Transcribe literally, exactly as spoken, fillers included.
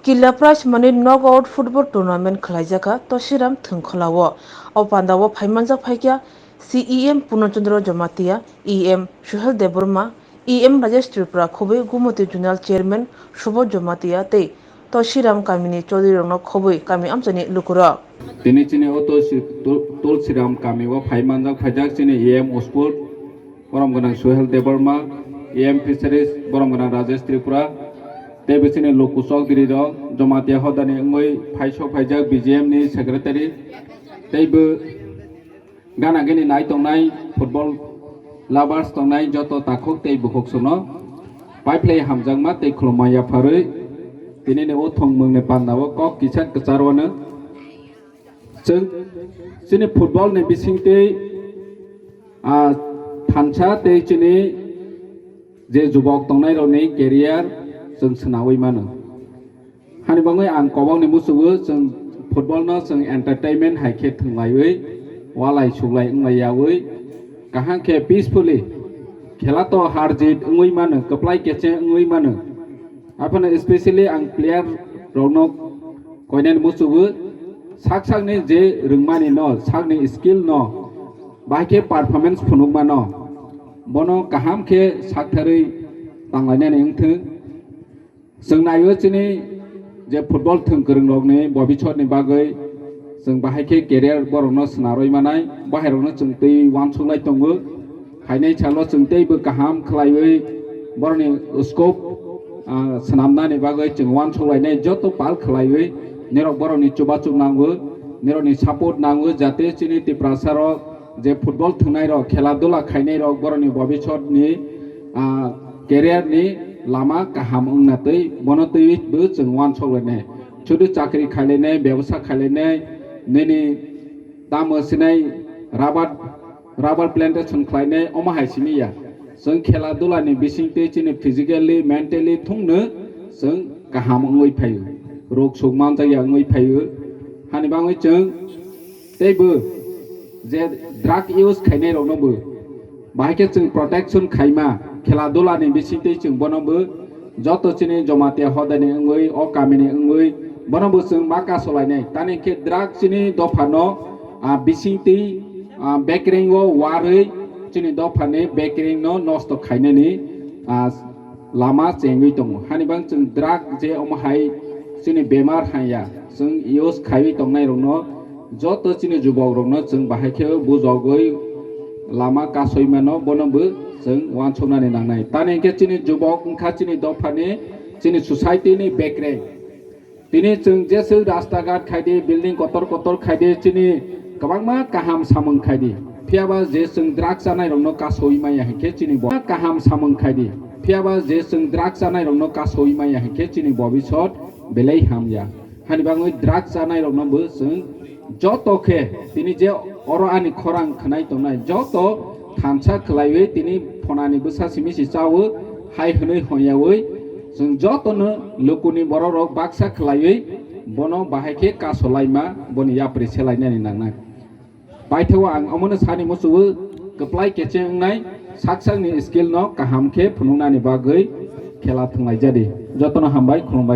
Killa Prize money knockout football tournament khwlaijakha Toshiram Thwngkhwlao. O pandao phaimanjak phaikha C E M Purno Chandra Jamatia, E M Suhel Debbarma, E M Rajesh Tripura khobwi Gumoti Zonal Chairman Subodh Jamatia tei Toshiram kamini Chaudhuryrokno khobwi kami amchaini lukurok. Tini chini o Tulsi-, Tul-, Tulsiram kami o phaimanjak phaijak chini E M Sport, borom gwnang Suhel Debbarma, E M Fisheries, borom gwnang Rajesh Tripura, tei bo chini luku chokdiri rok, Jamatia hodani wngwi phaisok phaijak B J M ni secretary, tei bo gana gini nai tongnai football lovers tongnai joto takhuk tei bukhuk sono paiphlai hamjakma tei khulumma yapharwi tini ni o thongmung ni panda o kok kisa kwchar wano. Chwng chini football ni bisingtwi, ah, thansa tei chini je jubok tongnairokni career chwng swnawi mano. Hani bagwi ang kobokni muchungo chwng football no chwng entertainment hai khe thwnglaiwi, walai suglai wnglai yaui, kaham khe peacefully khela to har jit wngwi mano, kwplai kecheng wngwi mano. Aphano specially ang player rokno koinani muchungo sak sakni je rwngmani no, sakni skill no, bahai khe performance phunukma no, bono kaham khe saktharwi tanglainani wngthwng. Chwng naio chini je football thwng kwrwng rokni bobisotni bagwi chwng bahai khe career borokno swnarwi manai, bahairokno chwng twi uansuk lai tongo. Hainai salo chwng teibo kaham khlaiwi borokni scope, ah, swnamnani bagwi chwng uansuk lainai joto pal khlaiwi nirok borokni chubachu nango, nirokni support nango, jate chini Tiprasa rok je football thwngnai rok, khela dula khainai rok borokni bobisotni, ah, career ni lama kaham wngna twi bono twiwi bo chwng uansuk lainai. Sudu chakri khailainai, bebosa khailainai, nini tamo sinai rubber, rubber plantation khlainai, omo hai simi ya. Chwng khela dula ni bising twi chini physically, mentally thungno chwng kaham wngwi phaio. Rok suk manjak ya wngwi phaio. Hani bagwi chwng tei bo je drug use khainai rokno bo bahai khe chwng protection khaima, khela dula ni bising twi chwng bono bo joto chini Jamatia hodani wngwi, o kamini wngwi, bono bo chwng ma kasolainai. Tani khe drug chini dophano, ah, bising twi, ah, bekreng o warwi chini dophani bekreng no nosto khainani, ah, lama chengwi tongo. Hani bang chwng drug je omo hai chini bemar hanya chwng use khaiwi tongnai rokno joto chini jubok rokno chwng bahai khe bujogwi lama kasoi mano, bono bo chwng uansuknani nangnai. Tani hwnkhe chini jubok wngkha chini dophani, chini society ni bekreng. Tini chwng jeswk rasta ghat khaidi, building kotor kotor khaidi, chini kwbangma kaham samung khaidi. Phiyaba je chwng drug chanai rokno kasoi maya hinkhe chini bo kaham samung khaidi. Phiyaba je chwng drug chanai rokno kasoi maya hinkhe chini bobisot belai hamya. Hani bagwi drug chanai rokno bo chwng joto khe tini je oro ani khorang khwnai tongnai joto thansa khwlaiwi tini phonani bwsa simi si chawo hai hwnwi hwnyawi chwng jotono lukuni borok rok baksa khwlaiwi bono bahai khe kasolaima boni yapri selainani nangnai. Paithao ang omono sani muchungo kwplai kecheng wngnai sak sakni skill no kaham khe phunuknani bagwi khela thwnglaijadi. Jotono hambai khulumbai.